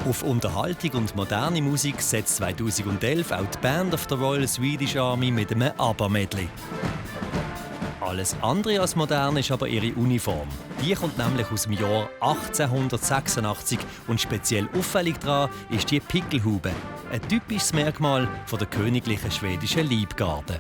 Auf Unterhaltung und moderne Musik setzt 2011 auch die Band of the Royal Swedish Army mit einem ABBA-Medley. Alles andere als modern ist aber ihre Uniform. Die kommt nämlich aus dem Jahr 1886 und speziell auffällig daran ist die Pickelhaube, ein typisches Merkmal der königlichen schwedischen Leibgarde.